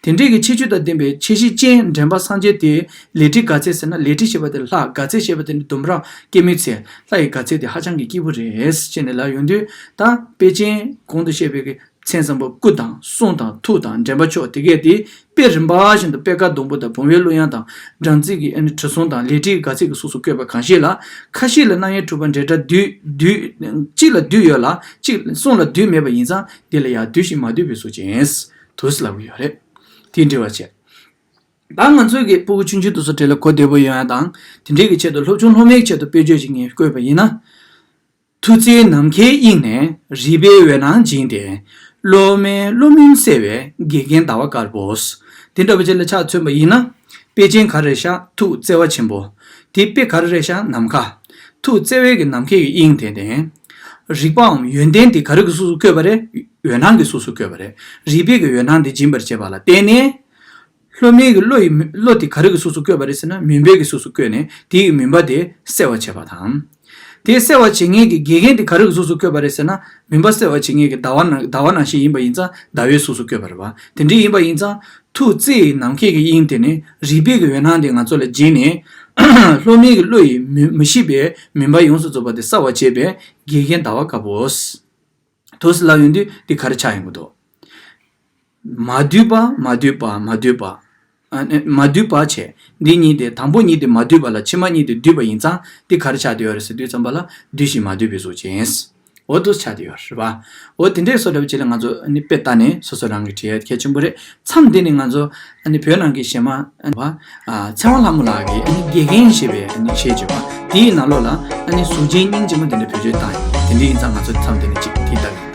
དེ་འདྲའི་གི་ཁྱད་ཆོས་དང་ལྡན་པའི་ཁྱད་གཞི་ཅན་འདྲེན་པ་སངས་རྒྱས་དེ་ལས་འབྲས་དགག་ཚད་ཟེར་ན་ལས་འབྲས་ཞེས་པ་དེ་ལྷ། དགག་ཚད་ཞེས་པ་དེ་ནི་ལྡུམ་ར་སྐྱེད་མོས་ཚལ། ལྷ་ཡི་དགག་ཚད་དེ་ཧ་ཅང་གི་སྐྱིད་པོ་རེད་ཅེས་ནས་ལབ་ཡོང་དུས། ད་དཔེ་ཅན་གོང་དུ་བཤད་པའི་གི་མཚན་བཟང་པོ་སྐུ་དང་གསུང་དང་ཐུགས་དང་འདྲེན་པ་མཆོག་དེ་གས་དེ་དཔེ་རིམ་པ་བཞིན་དུ་པད་དཀར་སྡོང་པོ་དང་བུམ་པའི་གླུ་དབྱངས་དང་སྦྲང་རྩི་གི་ཨ་ནི་དྲི་བསུང་དང་ལས་འབྲས་ཀྱི་དགག་ཚད་ཀྱི་གཟུགས་སུ་བཀོད་པ་གང་ཞིག་ལ། ཁ་ཤས་ལ་རྣམ་དབྱེ་གྲུབ་པ་འབྲེལ་སྒྲ་འདུས་འདུས་གཅིག་ལ་འདུས་ཡོད་ལ་གཅིག་གསུང་ལ་འདུས་མེད་པ་ཡིན་ཙང་འདི་ལ་ཡང་འདུས་ཤིང་མ་འདུས་པའི་གཟུགས་ཅན་དུ་ལབ་ཀྱི་ཡོད་རེད། དེ་འདྲ་བ་བྱས། ད་ང་ཚོའི་གི་སྤུ་གུ་ཆུང་ཆུང་དེ་ཚོ་གྲས་ལ་གོ་བདེ་པོ་ཡོང་ཡ་དང་དེ་འདྲའི་གི་ཆེད་དུ་སློབ་ཆུང་སློབ་མའི་ཆེད་དུ་དཔེ་བརྗོད་ཅིག་ངས་བཀོད་པ་ཡིན་ན། མཐུ་རྩལ་ནམ་མཁའི་དབྱིངས་ནས་རིག་པའི་འོད་སྣང་སྦྱིན་ཏེ། སློབ་མའི་བློ་མུན་བསལ་བའི་དགེ་རྒན་ཟླ་བ་དཀར་པོ། དེ་འདྲ་བ་ཅིག་ལ་ཆ་མཚོན་པ་ཡིན་ན། དཔེ་ཅན་ག་རེ་རེད་ཤག་ཐུགས་བརྩེ་བ་ཆེན་པོ། དེ་དཔེ་ག་རེ་རེད་ཤག་ནམ་མཁའ། ཐུགས་བརྩེ་བའི་གི་ནམ་མཁའི་གི་དབྱིངས་དེ་ནས། རིག་པའམ་ཡོན་ཏན་དེ་ག་རེ་གི་གཟུགས་སུ་བཀོད་པ་རེད། འོད་སྣང་གི་གཟུགས་སུ་བཀོད་པ་རེད། རིག་པའི་གི་འོད་སྣང་དེ་སྦྱིན་པར་བྱེད་པ་ལ་བརྟེན་ནས། སློབ་མའི་གི་བློ་ཡི་མུན་བློ་དེ་ག་རེ་གི་གཟུགས་སུ་བཀོད་པ་རེད་ཟེར་ན་མུན་པའི་གི་གཟུགས་སུ་བཀོད་ནས་དེ་ཡི་མུན་པ་དེ་སེལ་བར་བྱེད་པ་དང་། དེ་སེལ་བར་བྱེད་མཁན་གྱི་དགེ་རྒན་དེ་ག་རེ་གི་གཟུགས་སུ་བཀོད་པ་རེད་ཟེར་ན་མུན་པ་སེལ་བར་བྱེད་མཁན་གྱི་ཟླ་བ་ནང་ཟླ་བ་ནང་བཞིན་ཡིན་པ་ཡིན་ཙང་ཟླ་བའི་གཟུགས་སུ་བཀོད་པ་རེད་བ། དེ་འདྲ་ཡིན་པ་ཡིན་ཙང་ཐུགས་བརྩེ་ཡི་ནམ་མཁའི་གི་དབྱིངས་དེ་ནས་རིག་པའི་གི་འོད་སྣང་དེ་ང་ཚོ་ལ་སྦྱིན་ནས། སློབ་མའི་གི་བློ་ཡི་མུན་མི་ཤེས་པའི་མུན་པ་ཡོངས་སུ་རྫོགས་པ་དེ་སེལ་བར་བྱེད་པའི་དགེ་རྒན་ཟླ་བ་དཀར་པོ། དུ་སི་ལབ་ཡོང་དུས་འདི་ག་རེ་ཆགས་ཡོང་གི་འདུག་མ་འདུས་པ་མ་འདུས་པ་མ་འདུས་པ། ཨ་ནི་མ་འདུས་པ་བྱས། འདི་གཉིས་དེ་དང་པོ་གཉིས་དེ་མ་འདུས་པ་ལ་ཕྱི་མ་གཉིས་དེ་འདུས་པ་ཡིན་ཙང་འདི་ག་རེ་ཆགས་བསྡད་ཡོད་རེད་ཟེར་དུས་ཙམ་པ་ལ་འདུས་ཤིང་མ་འདུས་པའི་གཟུགས་ཅན། འོ་དུ་ཆགས་བསྡད་ཡོད་རེད་པ། འོ་དེ་འདྲའི་བཟོ་འདྲ་བ་ཅིག་ལ་ང་ཚོ་ཨ་ནི་དཔེ་ལྟ་ནས་སོ་སོ་རང་གི་བྲིས་ཡ་གལ་ཆེན་པོ་རེད། མཚམས་འདི་ནས་ང་ཚོ་ཨ་ནི་བོད་ནང་གི་གཞས་མ་ཨ་ནི་བ། ཚེ་དབང་ལྷ་མོ་ལགས་ཀྱིས་ཨ་ནི་དགེ་རྒན་ཞེས་པའི་ཨ་ནི་གཞས་བརྗོད་པ་དེའི་ནང་ལོགས་ལ་ཨ་ནི་གཟུགས་ཅན་སྙིང་རྗེ་མོ་དེ་འདྲ་བེད་སྤྱོད་བཏང་ཡོད། དེ་འདྲ་ཡིན་ཙང་ང་ཚོ་མཚམས་དེ་ནས་ཅིག་དེ་ལྟ་ཡིན།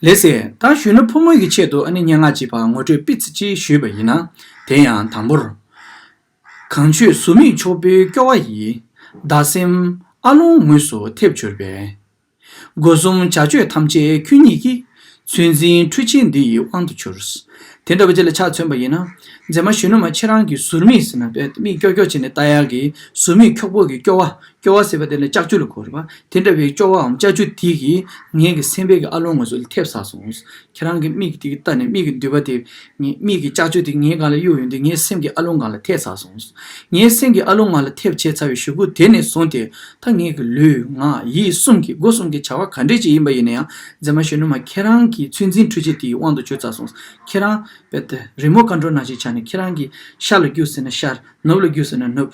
ལགས་སེ། ད་གཞོན་ནུ་ཕོ་མོ་ཡི་ཆེད་དུ་ཨ་ནི་སྙན་ངག་ཅིག་ཕར་ངོ་སྤྲོད་སྤེལ་ཚིག་ཅིག་ཞུས་པ་ཡིན་ན། དེ་ཡང་དང་པོར། གངས་ཁྱོད་གཟུགས་མེད་འཁྱོག་པོའི་སྐྱོ་བ་ཡིས། བདག་སེམས་ཨ་ལོང་ངོས་སུ་ཐེབས་གྱུར་པས། སྒོ་གསུམ་བྱ་སྤྱོད་ཐམས་ཅད་ཁྱོད་ཉིད་ཀྱི། ཚོད་འཛིན་འཕྲུལ་ཆས་འདི་ཡི་དབང་དུ་གྱུར། དེ་འདྲ་བ་ཅིག་ལ་ཆ་མཚོན་པ་ཡིན་ན། མཛེས་མ་གཞོན་ནུ་མ་ཁྱེད་རང་གི་གཟུགས་མེད་ཟེར་ན་དཔེ་མིག་ཀྱོག་ཀྱོག་བྱས་ནས་ལྟ་ཡག་གི་གཟུགས་མེད་འཁྱོག་པོ་གི་སྐྱོ་བ། སྐྱོ་བ་ཟེར་བ་དེ་ལ་ལྕགས་ཀྱུ་ལ་གོ་རེད་པ། དེ་འདྲ་བའི་སྐྱོ་བའམ་ལྕགས་ཀྱུ་དེ་གིས་ངེད་ཀྱི་སེམས་པའི་གི་ཨ་ལོང་ངོས་སུ་ལ་ཐེབས་ཚར་སོང་། ཁྱེད་རང་གི་མིག་དེ་གིས་ལྟ་ནས་མིག་གི་མདུད་པ་དེ། ངའི་མིག་གི་ལྕགས་ཀྱུ་དེ་ངའི་སྒང་ལ་གཡུག་ཡོང་དུས་ངའི་སེམས་ཀྱི་ཨ་ལོང་སྒང་ལ་ཐེབས་ཚར་སོང་། ངའི་སེམས་ཀྱི་ཨ་ལོང་སྒང་ལ་ཐེབས་བྱས་ཚར་བའི་གཞུག་གུ་དེ་ནས་བཟུང་སྟེ། ད་ངེད་ཀྱི་ལུས་ངག་ཡིད་གསུམ་གྱི་སྒོ་གསུམ་གྱི་བྱ་བ་ག་འདྲས་ཅིག་ཡིན་པ་ཡིན་ན་ཡང་མཛེས་མ་གཞོན་ནུ་མ་ཁྱེད་རང་གི་ཚོད་འཛིན་འཕྲུལ་ཆས་དེ་ཡི་དབང་དུ་གྱུར་ཚར་སོང་། ཁྱེད་རང་རྦད་དེ་རི་མོ་ཊི་ཀོན་ཊོལ་ནང་བཞིན་ཆགས་ནས་ཁྱེད་རང་གི་ཤར་ལ་རྒྱུགས་ཟེར་ན་ཤར། ནུབ་ལ་རྒྱུགས་ཟེར་ན་ནུབ།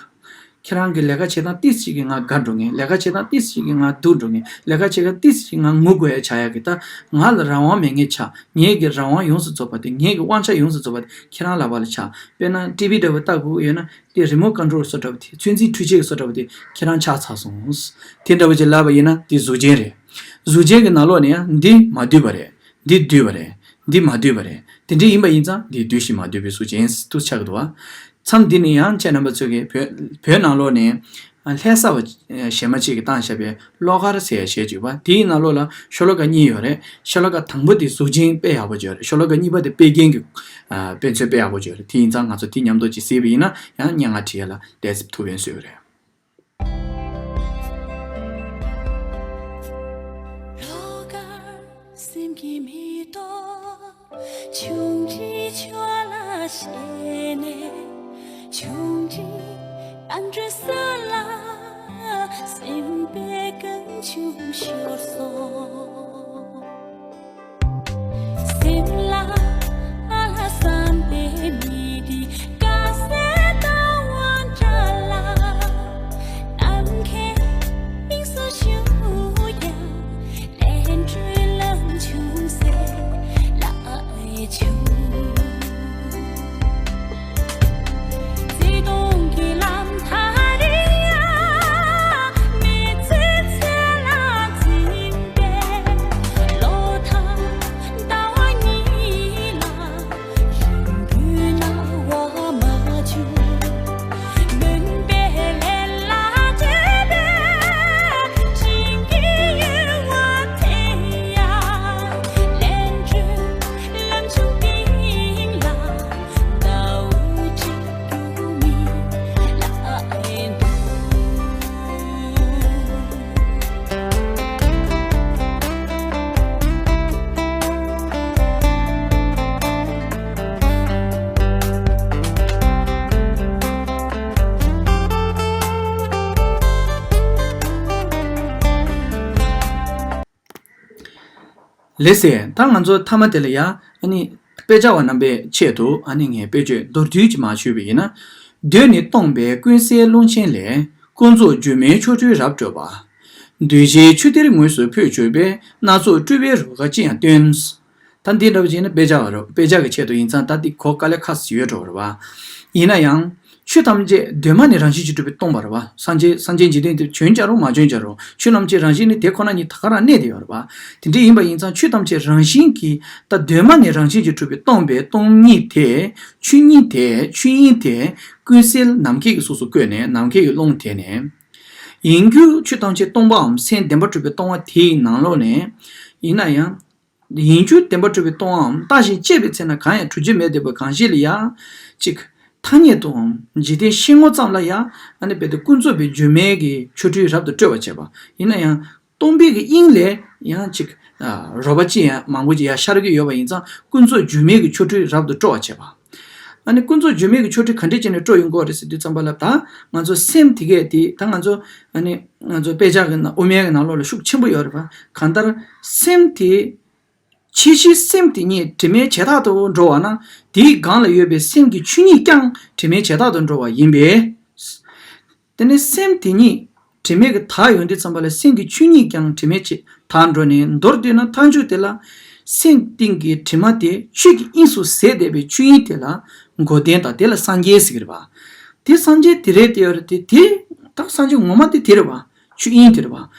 ཁྱེད་རང་གི་ལས་ཀ་བྱེད་སྟངས་ཏོག་ཙམ་གྱིས་ང་དགའ་འགྲོ་ངེས། ལས་ཀ་བྱེད་སྟངས་ཏོག་ཙམ་གྱིས་ང་སྡུག་འགྲོ་ངེས། ལས་ཀ་བྱེད་སྟངས་ཏོག་ཙམ་གྱིས་ང་ངུ་དགོས་ཡ་ཆགས་ཡ་གི། ད་ང་ལ་རང་དབང་མེད་ངེས་ཆགས། ངེད་ཀྱི་རང་དབང་ཡོངས་སུ་རྫོགས་པ་དེ། ངེད་ཀྱི་དབང་ཆ་ཡོངས་སུ་རྫོགས་པ་དེ་ཁྱེད་རང་ལག་པ་ལ་ཆགས། དཔེར་ན་ཊི་ཝི་འདྲ་བོ་ལྟ་དགོས་ཡོད་ན་དེ་རི་མོ་ཊི་ཀོན་ཊོལ་བཟོ་འདྲ་བོ་དེ། ཚོད་འཛིན་འཕྲུལ་ཆས་བཟོ་འདྲ་བོ་དེ་ཁྱེད་རང་ཆགས་ཚར་སོང་། དེ་འདྲ་བོ་ཅིག་ལབ་པ་ཡིན་ན་དེ་གཟུགས་ཅན་རེད། གཟུགས་ཅན་གྱི་ནང་ལོགས་ནས་ཡང་འདི་མ་བསྡུས་པ་རེད། འདི་བསྡུས་པ་རེད། འདི་མ་བསྡུས་པ་རེད། དེ་འདྲ་ཡིན་པ་ཡིན་ཙང་འདི་བསྡུས་ཤིང་མ་བསྡུས་པའི་གཟུགས་ཅན་དུ་ཆགས་ཀྱི་འདུག་བ། མཚམས་འདི་ནས་ཡང་ཁྱེད་རྣམ་པ་ཚོ་གིས་བོད་བོད་ནང་ལོགས་ནས་ལྷ་ས་བ་གཞས་མ་གཅིག་གིས་བཏང་བཞག་པའི་བློ་དཀར་ཟེར་ཡ་གཞས་གཅིག་ཡོད་པ། དེའི་ནང་ལོགས་ལ་ཤོ་ལོ་ཀ་གཉིས་ཡོད་རེད། ཤོ་ལོ་ཀ་དང་པོ་དེ་གཟུགས་ཅན་དཔེ་ཡག་པོ་ཅིག་ཡོད་རེད། ཤོ་ལོ་ཀ་གཉིས་པ་དེ་དཔེ་རྒྱན་གྱི་དཔེ་མཚོན་དཔེ་ཡག་པོ་ཅིག་ཡོད་རེད། དེ་ཡིན་ཙང་ང་ཚོ་དེ་མཉམ་དུ་ཅིག་གཟིགས་པ་ཡིན་ན་ཡང་སྙན་ངག་བྲིས་ཡ་ལ་དེ་ཐུགས་ཕན་གསོས་པ་རེད། བློ་དཀར་སེམས་ཀྱི་མེ་ཏོག་ཆུང་འདྲིས་ཕྱོགས་ལ་བཞད་ནས། ཆུང་འདྲིས་ཨ་འབྲུ་ས་ལ་སེམས་པའི་རྐང་ཆུང་ཤོར་སོང་། སེམས་ལ་ཨ་ལ་བསམ་པའི་མི་དེ་དཀའ་སེལ་ལྟ་བ་འདྲ་ལ། ནམ་མཁའི་དབྱིངས་སུ་བཞུགས་ཡང་ལས་འཕྲོའི་ལམ་ཆུང་ཟེར་ལ་ཨེ་བྱུང་། བརྩེ་དུང་གི་ལམ་ཐག་རིང་ཡང་མི་ཚེ་ཚེ་ལ་འཛིན་པའི་བློ་ཐག་ཟླ་བ་གཉིས་ལ་རིང་པོའི་སྣང་བ་མ་བྱུང་། མུན་པའི་ལས་ལ་བྲེལ་བའི་བྱིང་གི་ཡུལ་བ་དེ་ཡང་ལས་འཕྲོའི་ལམ་ཆུང་སྟེང་ལ། ལགས་སེ། ད་ང་ཚོ་མཐའ་མ་དེ་ལ་ཡ་ཨ་ནི་དཔེ་ཆ་བ་རྣམ་པའི་ཆེད་དུ་ཨ་ནི་ངས་དཔེ་བརྗོད་མདོར་བསྡུས་ཀྱིས་མར་ཞུས་པ་ཡིན་ན། གདོད་ནས་སྟོང་པའི་ཀུན་གསལ་ཀློང་ཆེན་ལས། ཀུན་རྫོབ་སྒྱུ་མའི་ཆོ་འཕྲུལ་རབ་སྤྲོས་པ། གདོས་བཅས་ཆུ་གཏེར་ངོས་སུ་འཕོས་གྱུར་པའི། སྣ་ཚོགས་སྤྲུལ་པའི་རུ་ཁག་ཅི་ཡང་སྟོན། ད་འདི་འདྲ་བ་ཅིག་ནི་དཔེ་ཆ་བ་རེད། དཔེ་ཆ་གི་ཆེད་དུ་ཡིན་ཙང་ད་འདི་གོ་དཀའ་ལས་ཁག་ཅིག་ཡོད་འགྲོ་བ་རེད་བ། ཡིན་ན་ཡང་། ཆོས་ཐམས་ཅད་གདོད་མ་ནས་རང་བཞིན་གྱིས་གྲུབ་པས་སྟོང་པ་རེད་བ། སངས་རྒྱས་སངས་རྒྱས་འཇིག་རྟེན་དེ་བྱོན་བྱ་རུང་མ་བྱོན་བྱ་རུང་ཆོས་རྣམས་ཀྱི་རང་བཞིན་ནི་དེ་ཁོ་ན་ཉིད་ད་ག་རང་གནས་བསྡད་ཡོད་རེད་བ། དེ་འདྲ་ཡིན་པ་ཡིན་ཙང་ཆོས་ཐམས་ཅད་རང་བཞིན་གྱིས་ད་གདོད་མ་ནས་རང་བཞིན་གྱིས་གྲུབ་པས་སྟོང་པའི་སྟོང་ཉིད་དེ། ཆོས་ཉིད་དེ། ཆོས་དབྱིངས་དེ། ཀུན་གསལ་ནམ་མཁའི་གི་གཟུགས་སུ་བཀོད་ནས་ནམ་མཁའི་གི་ཀློང་དེ་ནས། ཡིན་རྒྱུ་ཆོས་ཐམས་ཅད་སྟོང་པའམ་སེམས་བདེན་པར་གྲུབ་པའི་སྟོང་པ་དེའི་ནང་ལོགས་ནས། ཡིན་ན་ཡང་། ཡིན་རྒྱུ་བདེན་པར་གྲུབ་པའི་སྟོང་པའམ་བརྟགས་ཤིང་དཔྱད་པའི་ཚེ་ན་གང་ཡང་གྲུབ་ཀྱི་མེད་བསྡད་པ་གང་ཞིག་ལ་ཡང་། གཅིག་ཐ་སྙད་དུའམ་འཇིག་རྟེན་ཤེས་ངོ་ཙམ་ལ་ཡང་ཨ་ནི་རྦད་དེ་ཀུན་རྫོབ་པའི་སྒྱུ་མའི་གི་ཆོ་འཕྲུལ་རབ་ཏུ་སྤྲོ་བར་བྱེད་པ། ཡིན་ན་ཡང་སྟོང་པའི་གི་དབྱིངས་ལས་ཡང་གཅིག་ཨ་རོལ་པ་ཅི་ཡང་མང་པོ་ཅིག་ཡར་ཤར་གྱི་ཡོད་པ་ཡིན་ཙང་ཀུན་རྫོབ་སྒྱུ་མའི་གི་ཆོ་འཕྲུལ་རབ་ཏུ་སྤྲོ་བར་བྱེད་པ། ཨ་ནི་ཀུན་རྫོབ་སྒྱུ་མའི་གི་ཆོ་འཕྲུལ་ག་འདྲས་བྱས་ནས་སྤྲོ་ཡོང་གི་ཡོད་རེད་ཟེར་དུས་ཙམ་པ་ལ་ད་ང་ཚོ་སེམས་དེ་གས་དེ་ད་ང་ཚོ་ཨ་ནི་ང་ཚོ་དཔེ་ཆ་གི་ནང་དབུ་མའི་གི་ནང་ལོགས་ལ་ཤུགས་ཆེན་པོ་ཡོད་རེད་པ། གང་ལྟར་སེམས་དེ། ཕྱི་ཕྱིའི་སེམས་དེ་གཉིས་དྲི་མའི་བྱེ་བྲག་ཏུ་འགྲོ་བ་ན། དེའི་སྒང་ལ་ཡོད་པའི་སེམས་ཀྱི་ཆོས་ཉིད་ཀྱང་དྲི་མའི་བྱེ་བྲག་ཏུ་འགྲོ་བ་ཡིན་པས། དེ་ནས་སེམས་དེ་གཉིས་དྲི་མའི་གི་དག་ཡོང་དུས་ཙམ་པ་ལ་སེམས་ཀྱི་ཆོས་ཉིད་ཀྱང་དྲི་མའི་བྱེ་དག་འགྲོ་ནས། མདོར་བསྡུས་ན་མཐའ་མཇུག་དེ་ལ་སེམས་སྟེང་གི་དྲི་མ་དེ་ཆོས་ཀྱི་དབྱིངས་སུ་ཟད་བསྡད་པའི་ཆོས་དབྱིངས་དེ་ལ་འགོག་བདེན་དང་དེ་ལ་སངས་རྒྱས་ཟེར་གི་རེད་པ། དེ་སངས་རྒྱས་དེ་རེད་དེ་ཡོད་རེད་དེ་དེ་ད་སངས་རྒྱས་ངོ་མ་དེ་དེ་རེད་པ། ཆོས་དབྱིངས་དེ་རེད་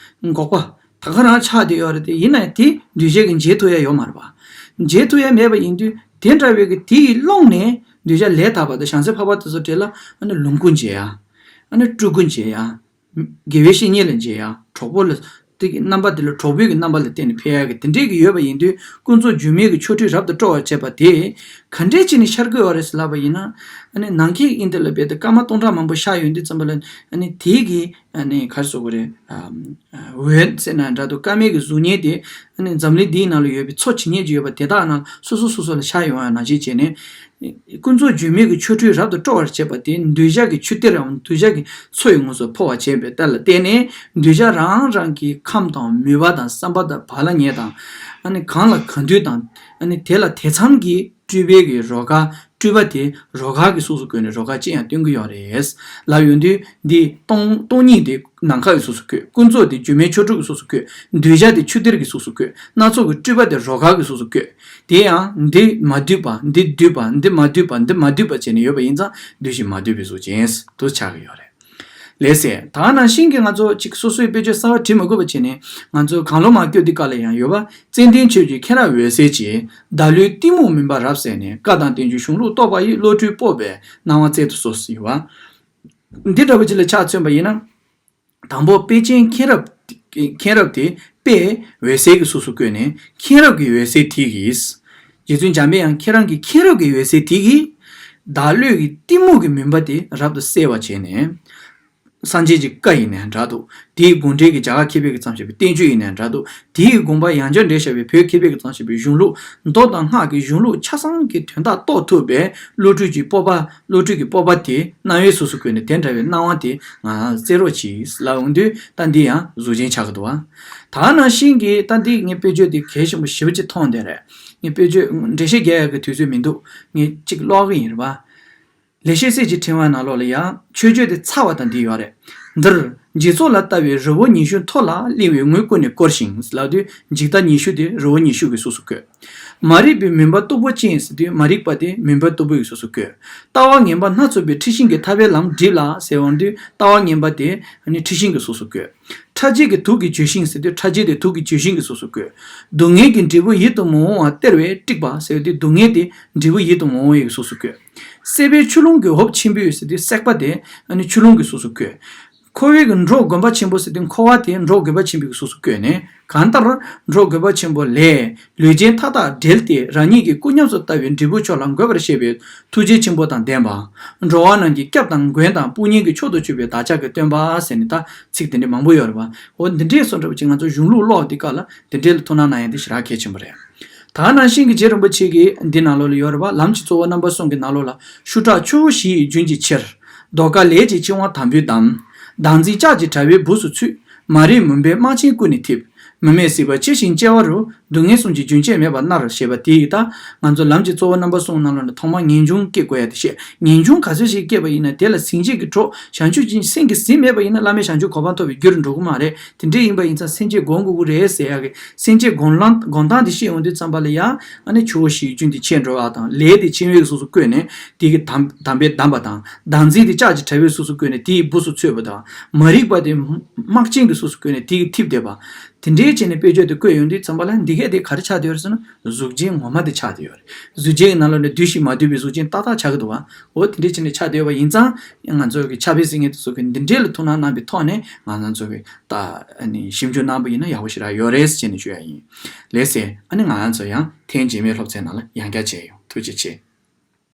པ། འགོག་པ། ད་ག་རང་ཆགས་བསྡད་ཡོད་རེད་དེ། ཡིན་ན་དེ་འདུས་བྱས་ཀྱིས་འཇལ་ཐུབ་ཡ་ཡོད་མ་རེད་པ། འཇལ་ཐུབ་ཡ་མེད་པ་ཡིན་དུས་དེ་འདྲ་བའི་གི་དེ་ཡི་ཀློང་ནས་འདུས་བྱས་ལས་དག་པ་དང་བྱང་སེམས་འཕགས་པ་དེ་ཚོ་གྲས་ལ་ཨ་ནི་ལོངས་སྐུ་འཇལ་ཡ། ཨ་ནི་སྤྲུལ་སྐུ་འཇལ་ཡ། དགེ་བའི་བཤེས་གཉེན་ལ་མཇལ་ཡ། གྲོགས་པོ་ལ་དེ་གི་རྣམ་པ་དེ་ལ་གྲོགས་པོའི་གི་རྣམ་པ་ལ་བརྟེན་ནས་ཕེབས་ཡ་གི་དེ་འདྲའི་གི་ཡོད་པ་ཡིན་དུས། ཀུན་རྫོབ་སྒྱུ་མའི་གི་ཆོ་འཕྲུལ་རབ་ཏུ་སྤྲོ་བར་བྱེད་པ་དེ་ག་འདྲས་བྱས་ནས་ཤར་དགོས་པ་རེད་ཟེར་ལབ་པ་ཡིན་ན། ཨ་ནི་ནམ་མཁའི་དབྱིངས་དེ་ལ་རྦད་དེ་སྐར་མ་སྟོང་ཕྲག་མང་པོ་ཤར་ཡོང་དུས་ཙམ་པ་ལ། ཨ་ནི་དེའི་གི་ཨ་ནི་ག་རེ་ཟེར་དགོས་རེད། ཨ་འོད་ཟེར་ན་འདྲ་འདུག་སྐར་མའི་གི་གཟུགས་བརྙན་དེ་ཨ་ནི་འཛམ་གླིང་འདིའི་ནང་ལ་ཡོད་པའི་མཚོ་ཇི་སྙེད་ཅིག་ཡོད་པ་དེ་དག་ནང་སོ་སོ་སོ་སོ་ལ་ཤར་ཡོང་ཡ་ནང་བཞིན་བྱས་ནས། ཀུན་རྫོབ་སྒྱུ་མའི་གི་ཆོ་འཕྲུལ་རབ་ཏུ་སྤྲོ་བར་བྱེད་པ་དེ་འདུས་བྱས་ཀྱི་ཆུ་གཏེར་རམ་འདུས་བྱས་ཀྱི་མཚོ་ཡི་ངོས་སུ་འཕོ་བར་བྱེད་པའི་རྟགས་ལ་བརྟེན་ནས། འདུས་བྱས་རང་རང་གི་ཁམས་དང་མོས་པ་དང་བསམ་པ་དང་བག་ལ་ཉལ་དང་། ཨ་ནི་གང་ལ་གང་འདུལ་དང་། ཨ་ནི་དེ་ལ་དེ་ཙམ་གྱི་སྤྲུལ་པའི་གི་རོལ་གར། སྤྲུལ་པ་དེ་རོལ་གར་གྱི་གཟུགས་སུ་བཀོད་ནས་རོལ་གར་ཅི་ཡང་སྟོན་གྱི་ཡོད་རེད་ལབ་ཡོང་དུས། འདི་སྟོང་སྟོང་ཉིད་དེ་ནམ་མཁའ་ཡི་གཟུགས་སུ་བཀོད། ཀུན་རྫོབ་དེ་སྒྱུ་མའི་ཆོ་འཕྲུལ་གྱི་གཟུགས་སུ་བཀོད། འདུས་བྱས་དེ་ཆུ་གཏེར་གྱི་གཟུགས་སུ་བཀོད། སྣ་ཚོགས་ཀྱི་སྤྲུལ་པ་དེ་རོལ་གར་གྱི་གཟུགས་སུ་བཀོད། དེ་ཡང་འདི་མ་འདུས་པ། འདི་འདུས་པ། འདི་མ་འདུས་པ། འདི་མ་འདུས་པ་བྱས་ནས་ཡོད་པ་ཡིན་ཙང་། འདུས་ཤིང་མ་འདུས་པའི་གཟུགས་ཅན་དུ་ཆགས་ཀྱི་ཡོད་རེད། ལགས་སེ། ད་ནང་བཞིན་གྱི་ང་ཚོ་གཅིག་སོ་སོའི་དཔེ་བརྗོད་གསར་པ་བྲིས་མ་དགོས་པ་བྱས་ནས། ང་ཚོ་གང་བློ་མ་སྐྱོ་འདི་ག་ལ་ཡང་ཡོད་པ། ཙན་དན་ཆོས་ཀྱི་མཁྱེན་རབ་འོད་གསལ་གྱིས། བདག་བློའི་གཏི་མུག་མུན་པ་རབ་བསལ་ནས། བཀའ་དང་བསྟན་བཅོས་གཞུང་ལུགས་རྟོགས་པ་ཡི། བློ་གྲོས་སྤོབས་པའི་སྣང་བ་སྩལ་དུ་གསོལ་ཟེར་བ། འདི་འདྲ་བ་ཅིག་ལ་ཆ་མཚོན་པ་ཡིན་ན། དང་པོ་དཔེ་ཅན་མཁྱེན་རབ། མཁྱེན་རབ་དེ་དཔེ་འོད་གསལ་གྱི་གཟུགས་སུ་བཀོད་ནས། མཁྱེན་རབ་ཀྱི་འོད་གསལ་དེ་གིས། རྗེ་བཙུན་འཇམ་པའི་དབྱངས་ཁྱེད་རང་གི་མཁྱེན་རབ་ཀྱི་འོད་གསལ་དེ་གིས། བདག་བློའི་གི་གཏི་མུག་གི་མུན་པ་དེ་རབ་ཏུ་བསལ་བར་བྱས་ནས། སངས་རྒྱས་ཀྱི་བཀའ་ཡིན་ནའང་འདྲ་འདུག་དེའི་དགོངས་འགྲེལ་གྱི་རྒྱ་གར་མཁས་པའི་གི་བརྩམས་བཞག་པའི་བསྟན་བཅོས་ཡིན་ནའང་འདྲ་འདུག་དེའི་དགོངས་པ་ཡང་བསྐྱར་འགྲེལ་བཞག་པའི་བོད་མཁས་པའི་གི་བརྩམས་བཞག་པའི་གཞུང་ལུགས། མདོ་དང་སྔགས་ཀྱི་གཞུང་ལུགས་ཆ་ཚང་གི་དོན་དག་རྟོགས་ཐུབ་པའི་བློ་གྲོས་ཀྱི་སྤོབས་པ། བློ་གྲོས་ཀྱི་སྤོབས་པ་དེ་རྣ་བའི་གཟུགས་སུ་བཀོད་ནས། དེ་འདྲ་བའི་སྣང་བ་དེ་ང་སྩལ་རོགས་གྱིས་ལབ་འོང་དུས། ད་འདི་ཡང་གཟུགས་ཅན་ཆགས་ཀྱི་འདུག་བ། ད་ནང་བཞིན་གྱི་ད་འདི་ངའི་དཔེ་བརྗོད་འདི་གལ་ཆེན་པོ་ཞེ་པོ་ཅིག་མཐོང་བསྡད་རེད། ངའི་དཔེ་བརྗོད་འགྲེལ་བཤད་རྒྱག་ཡག་གི་དུས་ཚོད་མི་འདུག་ངས་གཅིག་ཀློག་གི་ཡིན་རེད་བ། ལེགས་བཤད་གསེར་གྱི་ཕྲེང་བ་ནང་ལོགས་ལ་ཡང་མཆོད་བརྗོད་དེ་ཚར་བ་དང་འདི་ཡོད་རེད། འདིར་འཇིག་ཚོགས་ལ་ལྟ་བའི་རི་བོ་ཉི་ཤུ་མཐོ་ལ་གླིང་བའི་ངོས་ཀུན་ནས་བསྐོར་ཞིང་ལབ་དུས། འཇིག་ལྟ་ཉི་ཤུ་དེ་རི་བོ་ཉི་ཤུ་གི་གཟུགས་སུ་བཀོད། མ་རིག་པའི་མུན་པ་སྟུག་པོ་ཅན་ཟེར་དུས། མ་རིག་པ་དེ་མུན་པ་སྟུག་པོའི་གཟུགས་སུ་བཀོད། ལྟ་བ་ངན་པ་སྣ་ཚོགས་པའི། འཁྲི་ཤིང་གི་ཐར་པའི་ལམ་བསྒྲིབས་ལ་ཟེར་འོང་དུས། ལྟ་བ་ངན་པ་དེ་ནི་འཁྲི་ཤིང་གི་གཟུགས་སུ་བཀོད། ཕྲ་རྒྱས་ཀྱི་དུག་གིས་འཇིབས་ཤིང་ཟེར་དུས། ཕྲ་རྒྱས་དེ་དུག་གིས་འཇིབས་ཤིང་གི་གཟུགས་སུ་བཀོད། སྡུག་བསྔལ་གྱི་འབྲས་བུ་ཡིད་དུ་མི་འོང་བ་སྟེར་བའི་དཀྲིགས་པ་ཟེར་དུས། སྡུག་བསྔལ་དེ་འབྲས་བུ་ཡིད་དུ་མི་འོང་བའི་གཟུགས་སུ་བཀོད། སྲེད་པའི་ཆུ་ཀླུང་གི་འོབས་ཆེན་པོས་ཟེར་དུས། སྲེད་པ་དེ་ནི་ཆུ་ཀླུང་གི་གཟུགས་སུ་བཀོད། འཁོར་བའི་གི་འབྲོག་དགོན་པ་ཆེན་པོ་ཟེར་དུས། འཁོར་བ་དེ་འབྲོག་དགོན་པ་ཆེན་པོའི་གི་གཟུགས་སུ་བཀོད་ནས། གང་ལྟར་འབྲོག་དགོན་པ་ཆེན་པོ་ལས་ལུས་ཅན་མཐའ་དག་བསྒྲལ་ཏེ། རང་ཉིད་ཀྱི་སྐུ་ཉམས་སུ་ལྟ་བའི་འབྲས་བུ་མཆོག་ལ་འགོད་པར་བཤད་པའི་ཐུགས་རྗེ་ཆེན་པོ་དང་ལྡན་པ། འགྲོ་བ་རྣམས་ཀྱི་སྐྱབས་དང་མགོན་དང་དཔུང་གཉེན་གྱི་མཆོག་ཏུ་གྱུར་པའི་བདག་ཅག་གི་སྟོན་པ་ཟེར་ནས། ད་ཚིག་དེ་འདྲའི་མང་པོ་ཡོད་རེད་བ། འོ་འདི་འདྲའི་བཟོ་འདྲ་བ་ཅིག་ང་ཚོ་གཞུང་ལུགས་ཀློག་དུས་སྐབས་ལ་དེ་འདྲའི་ལ་ཐུགས་སྣང་གནང་ཡ་དེ་ཞེ་དྲག་གལ་ཆེན་པོ་རེད། ད་ནང་བཞིན་གྱི་རྗེ་རིན་པོ་ཆེ་གིས་འདི་ནང་ལོགས་ལ་ཡོད་རེད་བ། ལམ་གྱི་གཙོ་བོ་རྣམ་པ་གསུམ་གྱི་ནང་ལོགས་ལ། ཤུགས་དྲག་ཆུ་བོ་བཞི་ཡི་རྒྱུན་གྱི་ཕྱིར། ཟློས་གར་ལས་ཀྱི་འཆིང་བ་དམ་པོས་བསྡམས། བདག་འཛིན་ལྕགས་ཀྱི་དྲ་བའི་སྦུབས་སུ་ཚུད། མ་རིག་མུན་པའི་རྨ་ཆེན་ཀུན་ནས་འཐིབས། མུ་མེད་སྲིད་པ་འཆི་ཞིང་སྐྱེ་བ་རུ། སྡུག་བསྔལ་གསུམ་གྱི་རྒྱུན་ཆད་མེད་པར་མནར། ཞེས་པ་དེ་ཡིས་ད་ང་ཚོ་ལམ་གྱི་གཙོ་བོ་རྣམ་པ་གསུམ་ནང་ལོགས་ནས་ཐོག་མར་ངེས་འབྱུང་སྐྱེ་དགོས་ཡ་དེ་བཤད། ངེས་འབྱུང་ག་ཚོད་ཞིག་སྐྱེས་པ་ཡིན་ན་དེ་ལ་ཟིན་བྱེད་ཀྱི་གྲོགས་བྱང་ཆུབ་ཀྱི་སེམས་ཀྱི་ཟིན་མེད་པ་ཡིན་ན་བླ་མེད་བྱང་ཆུབ་གོ་འཕང་ཐོབ་པའི་རྒྱུ་རུ་འགྲོ་གི་མ་རེད། དེ་འདྲ་ཡིན་པ་ཡིན་ཙང་སེམས་བསྐྱེད་སྒོམ་དགོས་ཀྱི་རེད་ཟེར་ཡ་གི། སེམས་བསྐྱེད་སྒོམ་ལམ་སྒོམ་སྟངས་དེ་བཤད་ཡོང་དུས་ཙམ་པ་ལ་ཡ། ཨ་ནི་ཆུ་བོ་བཞིའི་རྒྱུན་དེ་ཆད་འགྲོ་བ་དང་། ལས་དེ་འཆིང་བའི་གཟུགས་སུ་བཀོད་ནས་དེ་གི་དམ་དམ་པའི་བསྡམས་པ་དང་། བདག་འཛིན་དེ་ལྕགས་ཀྱི་དྲ་བའི་གཟུགས་སུ་བཀོད་ནས་དེའི་སྦུབས་སུ་ཚུད་པ་དང་། མ་རིག་པ་དེ་རྨ་ཆེན་གྱི་གཟུགས་སུ་བཀོད་ནས་དེ་གི་འཐིབས་བསྡད་པ། དེ་འདྲའི་བྱས་ནས་དཔེ་བརྗོད་དེ་བཀོད་ཡོང་དུས་ཙམ་པ་ལ། འདི་གས་དེ་ག་རེ་ཆགས་བསྡད་ཡོད་རེད་ཟེར་ན། གཟུགས་ཅན་ངོ་མ་དེ་ཆགས་བསྡད་ཡོད་རེད། གཟུགས་ཅན་གྱི་ནང་ལོགས་ནས་འདུས་ཤིང་མ་འདུས་པའི་གཟུགས་ཅན་ཏག་ཏག་ཆགས་ཀྱི་འདུག་བ། འོ་དེ་འདྲའི་བྱས་ནས་ཆགས་བསྡད་ཡོད་པ་ཡིན་ཙང་། ང་ཚོ་གི་ཕྱག་དཔེ་གཟིགས་མཁན་དེ་ཚོ་གི་འདི་འདྲའི་ལ་ཐུགས་སྣང་གནང་པའི་ཐོག་ནས་ང་རང་ཚོ་གི་ད་ཨ་ནི་ཞིབ་འཇུག་གནང་པ་ཡིན་ན་ཡག་པོ་ཞེ་དྲག་ཡོད་རེད་ཟེར་ནས་ཞུ་ཡ་ཡིན། ལགས་སེ། ཨ་ནི་ང་རང་ཚོ་ཡང་ཐེངས་རྗེས་མའི་སློབ་ཚན་ནང་ལ་ཡང་བསྐྱར་མཇལ་ཡོང་། ཐུགས་རྗེ་ཆེ།